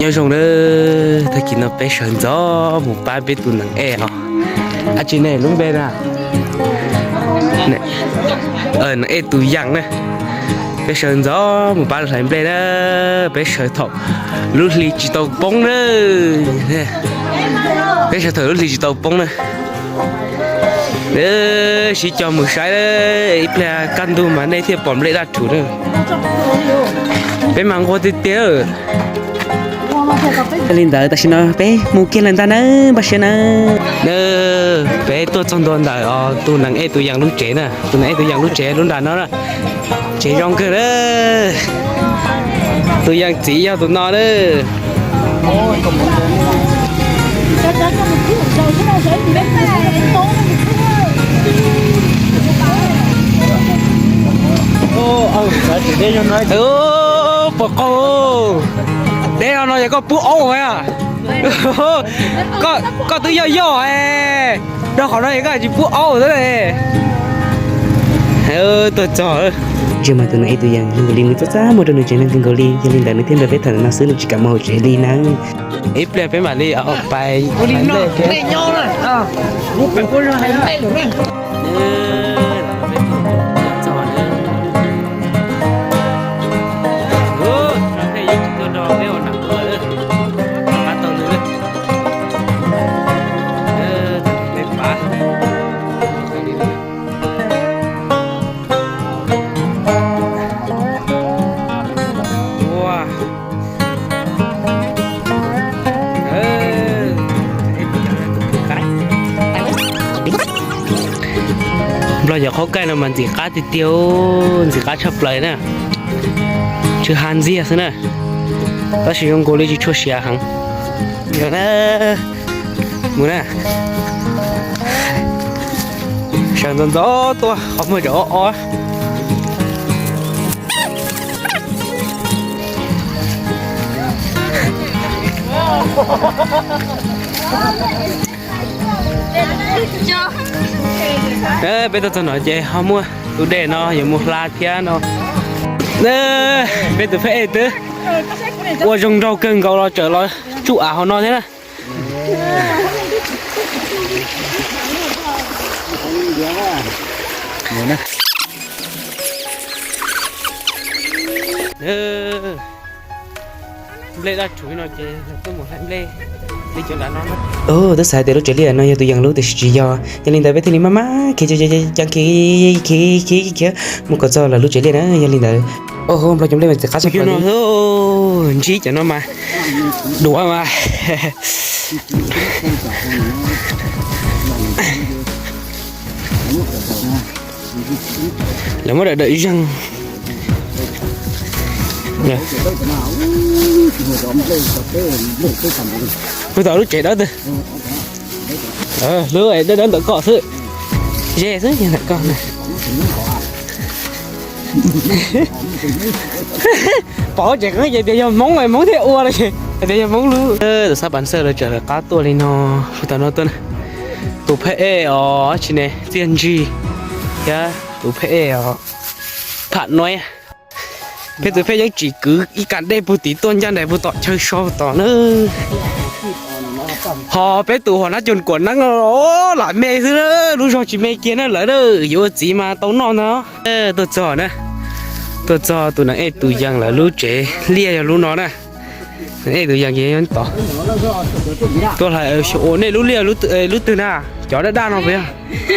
Nyob zoo na, tag kis no peb sawv ntxov mus pab peb tus nees ej os. Ab tsi ne lub npe na? Nees ej tus yas na. Peb sawv ntxov mus pab hlais nplej na. Peb sawv thaum lub hli tsis tau poob na. Peb sawv thaum lub hli tsis tau poob na. Sib cog mus saib, ib pliag kaj ntug mas nej thiaj pom nplej daj rhuv na. Peb mas nquag tiag tiag. Yog li ntawd tam sim no peb mus kiag lawm ntag na, npaj siab na. Peb tuaj txog ntua ntawm tus nees ej tus yas lub tsev na, tus nees ej tus yas lub tsev lub nram no na. Tsev zoo kawg na. Tus yas txiv yog tus no na. Puas qaug? Deb no no yog koj pub aub a? Koj twb yog yoj, rau qhov no yog koj tsis pub aub xwb. Tuaj txog, ntsia mas tus nees ej tus yas nkaus li nws txaj txaj muag rau nws tsev neeg kawg nkaus li, yog li ntawd nws thiaj nrog peb tham no xwb, nws tsis kam mus hauv tsev li na. Ib pliag peb mam li pais. Nplog cov qhaub kaij no mas ntxim qab tiag tiag, ntxim qab tshaj plaws na. Tsw ha ntxiag xwb na, tab sis zoo nkaus li tsis tshua siav heev. Mus na, sawv ntxov ntxov tuaj qhov muag cov ob ob. Peb tuaj txog no ces ho muaj tus dej no yuav mus hla thiab no. Peb tus phab ej twb ua zoo nraug kawg nkaus los tseem los tsuj av hauv no thiab na. Nplej daj rhuv no ces tuaj mus hlais nplej li cov nram no. Twb xav tias lub tsev liaj no yog tus yas lub tiam sis tsis yog, yog li ntawd peb thiaj li maj maj khiav khiav khiav khiav khiav khiav mus kom txog lawv lub tsev liaj na. Yog li ntawd, o, nplog cov nplej mas ntxim qab tshaj plaws li. Ntsib cov no mas duav mas. Lawv muab dawm dawm zeeg. Puag tom lub tsev dawb twg, lub dawb ntawm koj xwb. Ze xwb ntawm koj na. Pom tseem qeeb ces tias yog Hmoob, Hmoob thiaj ua no ces tias yog Hmoob lub. Tus xab pas xawj lawv tseem lawv qab tuaj li no, puag tom no tuaj na. Tus phab ej os tsis ne, Txiaj Ntsig, thiab tus phab ej os, Pham Nuav. Peb tus phab yeej tsis kwv ib kas dej puag tim tuaj ncaj nraim puag tom chaw so tom na. Ho peb tus hua nab coos kuam neeb lam me xwb, lub zog tsis me kiag na lawv, yuav ua txiv mas tau noj ntag. Tuaj txog na, tuaj txog tus nees ej tus yas lawv lub tsev liaj yog lub no na. Nees ej tus yas ces tod. Tuaj hais ua nej lub liaj lub twg na, cov daj daj no puas yog?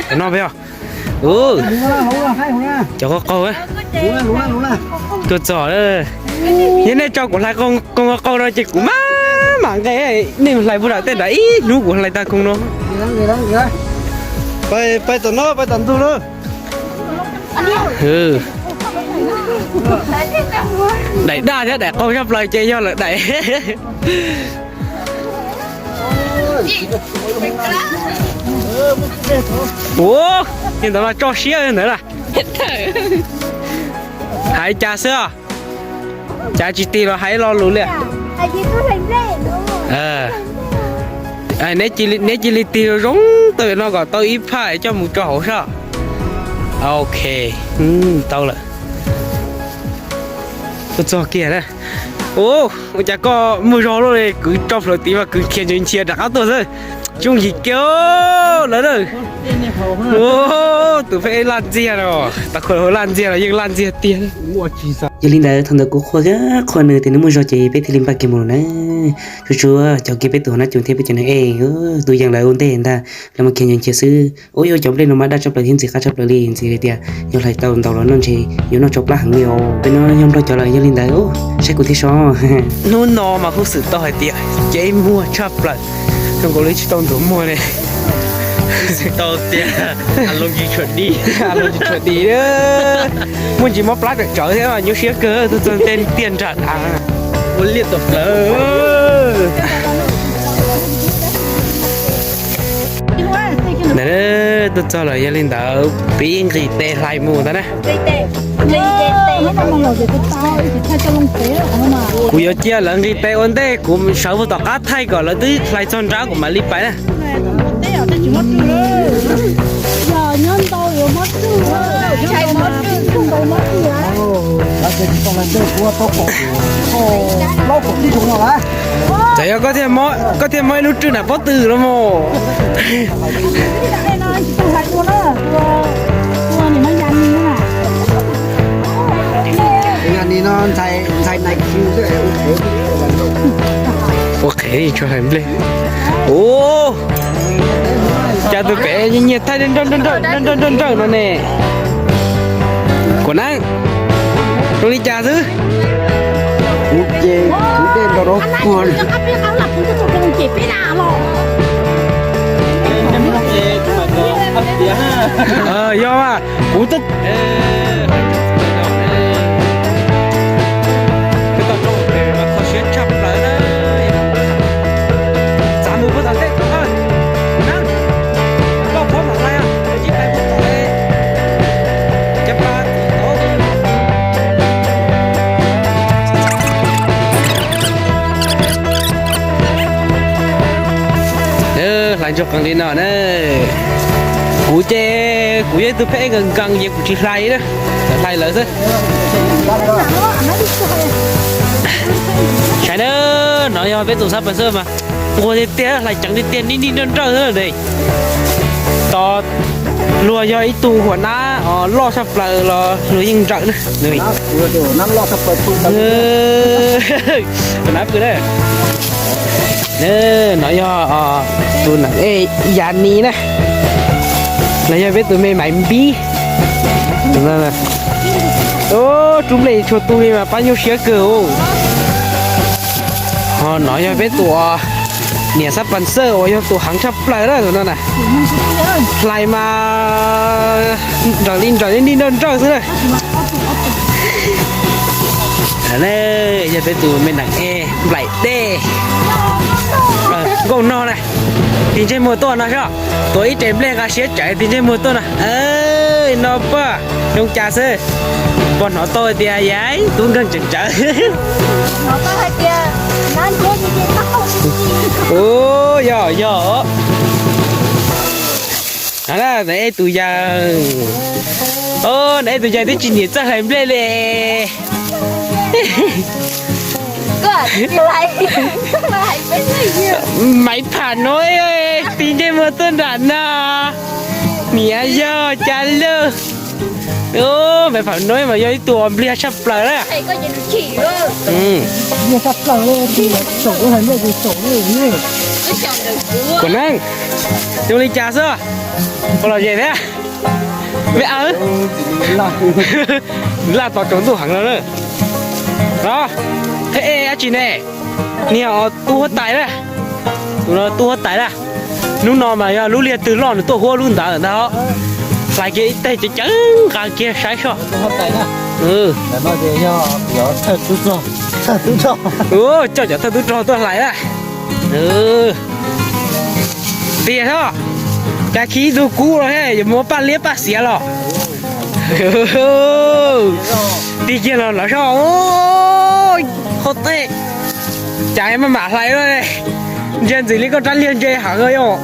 Cov no puas yog? Cov qaug qaug, tuaj txog. Yog nej tso kuv hlais koog qaug no ces kuv mam mam nqe, nej hlais puag nram tej nrad ib hnub kuv hlais tag koog no. Pais tom no, pais tom ntug na. Daim daj thiab daim qaug tshaj plaws ces yog lawm daim. Ua, li ntawd mas tso siab ntawd na. Hais cas xwb os? Cas tsis tig los hais lo lus li? Neb cia li tig zoo tau no kom tau ib phaj coj mus tso hauv sab. Ok, tau lawm. Tuaj txog kiag na. Ua cas koj muaj zog luaj li, kwv rau plawv tid mas kwv khiav nchiav nchiav rov qab tuaj xwb. Tsooj yim kiag lawm na. Tus pheej laj ntxiag no, tas khuav laj ntxiag los yeej laj ntxiag tiag. Yog li ntawd thaum ntawd kuv qhuas qhuas nws tias nws muaj zog ces peb thiaj li npaj kiag mus lawm na. Tsuas tsuas cov kiag peb tus hauv nab coos thiab peb cov neeg ej, tus yees lawv ua ntej ntag, lawv mas khiav nchiav nchiav xwb. Ua yog cov nplej no mas daj tshaj plaws thiab ntxim qab tshaj plaws li, ntxim li tias yog hlais tau ntau los noj ntshe yuav noj tsau plab heev li os. Peb no yog nplog cov lawm, yog li ntawd saib kuv thiab so. Hnub no mas kuj xwm tau hais tias ceeb muag tshaj plaws, zoo nkaus li tsis tau ntxuav muag li. Xwm tau tias aloos tsis tshua di, aloos tsis tshua di. Muaj ntsis mob plab tsawv tsawv thiab mas nyuaj siab kawg, tuaj txog tej tiaj nram dav. Ua liaj tau plawv. Ntawd tuaj txog lawm, yog li ntawd pib nqis tes hlais mus ntag na. Kuv yuav cia lawv nqis tes ua ntej, kuv sawv puag tom qab thaij kom lawv twb hlais txog nrab kuv mam li pais na. Txawm yog koj thiaj mob ib lub rwj nram pob tw los mas. Ua qhev tso hais nplej. Ua cas tus pem nyiag thaij nrawj nrawj nrawj nrawj no ne. Kuv na, zoo li cas xwb? Kuv ces kuv dej nrog rau kuv. Yog mas, kuv twb kho siab tshaj plaws na. Txav mus puag tom ntej, koj phob mam hlais, ib tais puag tom cov pa. Hlais ntsuag qees li no na. Kuv ces kuv yog ib tug pheej nkees nkees ces kuv tsis hlais na, hlais lawv xwb. Saib na, no yog peb tus xab pas xwb mas quag tiag tiag, hlais ceev tiag tiag, nij nij nrawj nrawj xwb ne. Tos luag yog ib tug huam nab loj tshaj plaws los luag yeej nrawm na. Huam nab pw na. No yog tus nam ej Yav Nis na, los yog peb tus me Maiv Npib. Rub nplej tshua tu li mas pab nyuaj siab kawg. Ho no yog peb tus niam xab pas xawj uas yog tus heev tshaj plaws na tus no na. Hlais mas nrawm li nrawm li nij nrawj nrawj xwb na. Yog peb tus me nam ej Nplaim Dej, Nkauj Nog na. Tig ntsej muag tuaj no seb, tuav ib rev nplej nqa siab tsawv tig ntsej muag tuaj no. No pab zoo cas xwb, puas hnov tau tias yog tub nkeeg tsawv tsawv. Yog yog. Eb tus yawg, eb tus yawg twb tsis niam txawj hlais nplej li. Maiv Pham Nuj, tig ntsej muag tuaj nram no. Niam yog cas lawm? Maiv Pham Nuj mas yog ib tug npliag tshaj plaws na. Kuv neej, zoo li cas xwb? Puas lom zem thiab? Me awb, laj tos tsaus ntuj heev no na. Qheb dab tsi ne? Niag tub huab tais na. Tus no tub huab tais na. Hnub no mas yog lub liag twg loj nws tuaj huab lub ntawd ntag. Hlais kiag ib teg ceev ceev nqa kiag saib soj. Coj cov thawj tub rog tuaj hlais na. Tiag soj, cas khi ib tug kub los yuav muaj paj liab paj xiav los. Tig kiag los lawm soj. Qhov tej, cas maj mam hlais, ntsia ntxim li koj rab liag ntse heev yom.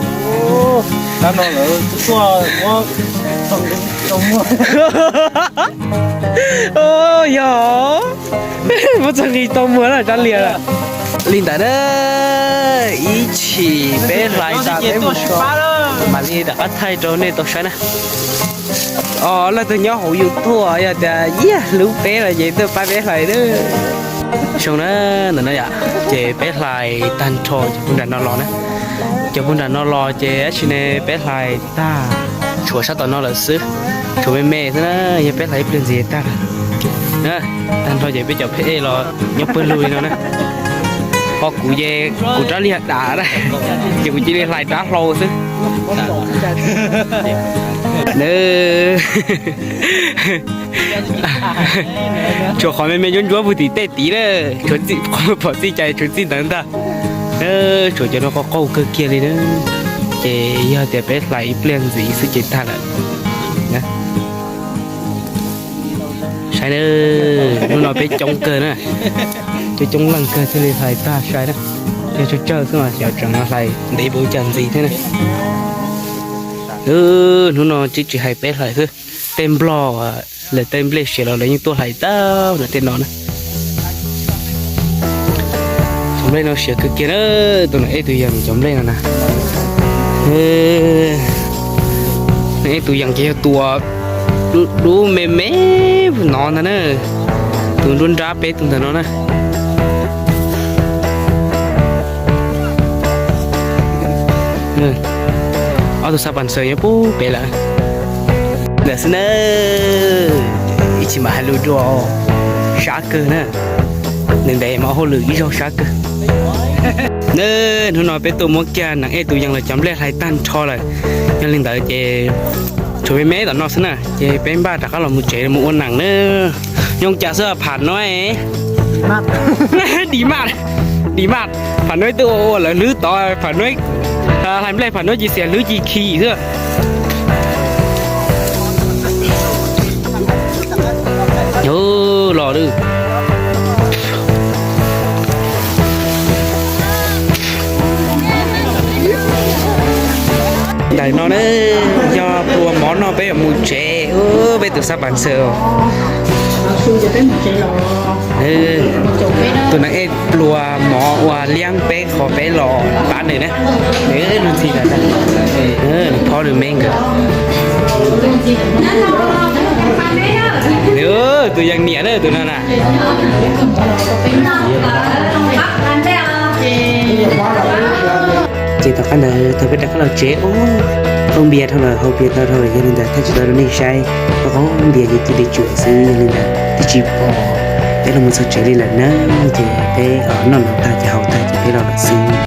Yog, Muab txog nqi tau muag na, rab liag lawm. Li ntawd na, ib chim peb hlais tas peb mus so, mam li rov qab thaij rau nej tau saib na. Os, leej twg nyob hauv YouTube yog tias yeej hlub peb los ces tuaj pab peb hlais na. Zoo na, ntawm no yom, ces peb hlais tag nrho cov puag nram no los na. Cov puag nram no los ces tab sis ne peb hlais tag, tshuav sab tom no lawm xwb. Tshuav me me xwb na, yog peb hlais ib pliag ntxiv tag lawm. Tag nrho ces peb cov pheb ej los nyob pawg lug li no na. Ho kuv ces kuv rab liag dam na, ces kuv cia li hlais rab hlau xwb. Tshuav qhov me me ntsuab ntsuab puag tim tej tid na, phom txij cas tshuav txij ntawd ntag. Tshuav cov no qaug qaug kawg kiag li na. Ces yog tias peb hlais ib pliag ntxiv xwb ces tag lawm. Saib na, hnub no peb coob kawg na, coob coob leej kawg thiaj li hlais tag sai na. Yog tsawg tsawg xwb mas xyov tseem hlais ntev npaum cas ntxiv thiab na. Hnub no tsis tsis hais peb hlais xwb, tej nplog lawv tej nplej siav los lawv yeej tuaj hlais tag lawm tej no na. Cov nplej no siav kawg kiag na, tus no ej tus yees cov nplej no na. Ej tus yees ces yog tus dub me me no ntag na, tus nruab nrab peb tus ntawm no na. Ob tug xab pas xaws nyob pub pem lawm. Ntawd xwb na, ib chim mam hais lus dua, sab kawg na. Ntev ntev mas hauj lwm ib zaug sab kawg. Na, hnub no peb tuaj muab kiag nees ej tus yees los cov nplej hlais tag nrho lawm. Yog li ntawd ces tshuav me me tom no xwb na, ces peb npaj rov qab los mus tsev mus ua nees na. Nyob cas xwb pham nuj, di maj, di maj, pham nuj twb ua ua lawv hlwb tod, pham nuj hlais nplej pham nuj cia xiam hlwb ci khi xwb. Los lawm. Ntawm no ne, yog pluas mov noj peb yuav mus tsev, peb tus xab pas xwb. Tus neeg ej pluas mov ua liab peb qhov peb los pab nws na. Nws ntxhi lawm, nws phob nws me nkawd. Tus yeej niam na tus no na. Ces tom qab ntawd thaum peb rov qab los tsev, ua qhov npias dhau lawm, haus npias tau dhau lawm, yog li ntawd thaij tsis tau rau nej saib, ua qhov npias ces cia li tsuam xwb, yog li ntawd twb tsis pom. Peb los mus txog tsev li lawm na, ces peb noj noj tag ces haus tag ces peb los lawm xwb.